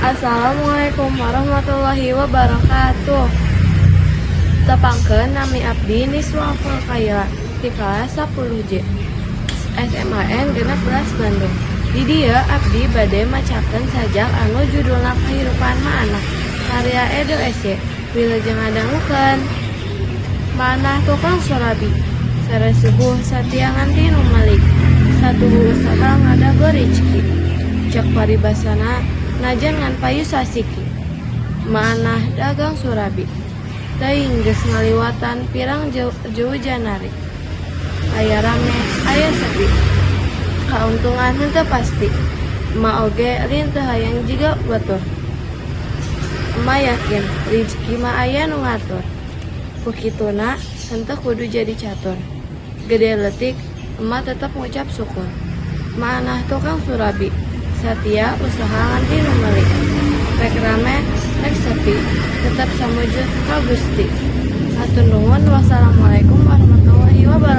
Assalamualaikum warahmatullahi wabarakatuh. Tepangkeun, nami abdi Niswa Kaila di kelas 10 J SMAN 16 Bandung. Di dieu abdi bade macakeun sajak anu judulna Kahirupan Maanah karya Edo SY. Wilujeng ngadangukeun. Manah tukang surabi, sare subuh satia nganti nu meuli, satuhu usaha ngadago rijki. Cek paribasana, najan ngan payu sasiki. Manah dagang surabi, teuing geus ngaliwatan pirang jeujanari. Aya rame, aya sepi, kauntungan henteu pasti. Ema oge lain teu hayang jiga batur. Ema yakin rijki mah aya nu ngatur. Ku kituna henteu kudu jadi catur. Gede leutik ema tetep ngucap syukur. Manah tukang surabi, satia usaha nganti nu meuli. Rek rame rek sepi, tetep samujud ka Gusti. Hatur nuhun, wassalamualaikum warahmatullahi wabarakatuh.